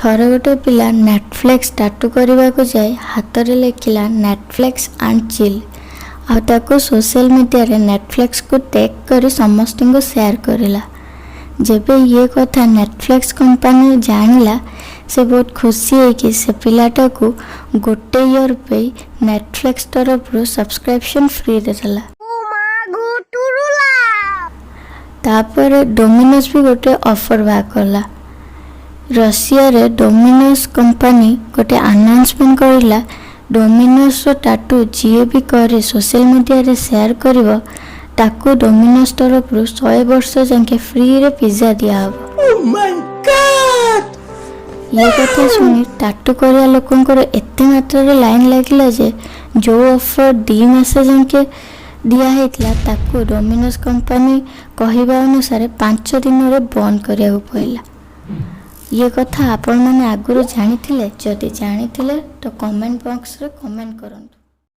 ଥରେ ଗୋଟେ ପିଲା ନେଟଫ୍ଲିକ୍ସ ଟାଟୁ କରିବାକୁ ଯାଇ ହାତରେ ଲେଖିଲା "ନେଟଫ୍ଲିକ୍ସ ଆଣ୍ଡ ଚିଲ୍" ଆଉ ତାକୁ ସୋସିଆଲ ମିଡ଼ିଆରେ ନେଟଫ୍ଲିକ୍ସକୁ ଟ୍ୟାଗ୍ କରି ସମସ୍ତଙ୍କୁ ସେୟାର କରିଲା। ଯେବେ ଇଏ କଥା ନେଟଫ୍ଲିକ୍ସ କମ୍ପାନୀ ଜାଣିଲା, ସେ ବହୁତ ଖୁସି ହେଇକି ସେ ପିଲାଟାକୁ ଗୋଟେ ଇୟର୍ ପାଇଁ ନେଟଫ୍ଲିକ୍ସ ତରଫରୁ ସବସ୍କ୍ରିପସନ୍ ଫ୍ରିରେ ଦେଲା। ତାପରେ ଡୋମିନୋସ୍ ବି ଗୋଟେ ଅଫର୍ ବାହାର କଲା। ରଷିଆରେ ଡୋମିନୋସ୍ କମ୍ପାନୀ ଗୋଟେ ଆନାଉନ୍ସମେଣ୍ଟ କରିଲା, ଡୋମିନୋସ୍ର ଟାଟୁ ଯିଏ ବି କରି ସୋସିଆଲ ମିଡ଼ିଆରେ ସେୟାର କରିବ, ତାକୁ ଡୋମିନୋସ୍ ତରଫରୁ 100 ବର୍ଷ ଯାକେ ଫ୍ରିରେ ପିଜ୍ଜା ଦିଆହେବ। Oh my God! ଇଏ କଥା ଶୁଣି ଟାଟୁ କରିବା ଲୋକଙ୍କର ଏତେ ମାତ୍ରାରେ ଲାଇନ୍ ଲାଗିଲା ଯେ ଯେଉଁ ଅଫର୍ 2 ମାସ ଯାକେ ଦିଆ ହେଇଥିଲା, ତାକୁ ଡୋମିନୋସ୍ କମ୍ପାନୀ କହିବା ଅନୁସାରେ 5 ଦିନରେ ବନ୍ଦ କରିବାକୁ ପଡ଼ିଲା। ଇଏ କଥା ଆପଣମାନେ ଆଗରୁ ଜାଣିଥିଲେ? ଯଦି ଜାଣିଥିଲେ ତ କମେଣ୍ଟ ବକ୍ସରେ କମେଣ୍ଟ କରନ୍ତୁ।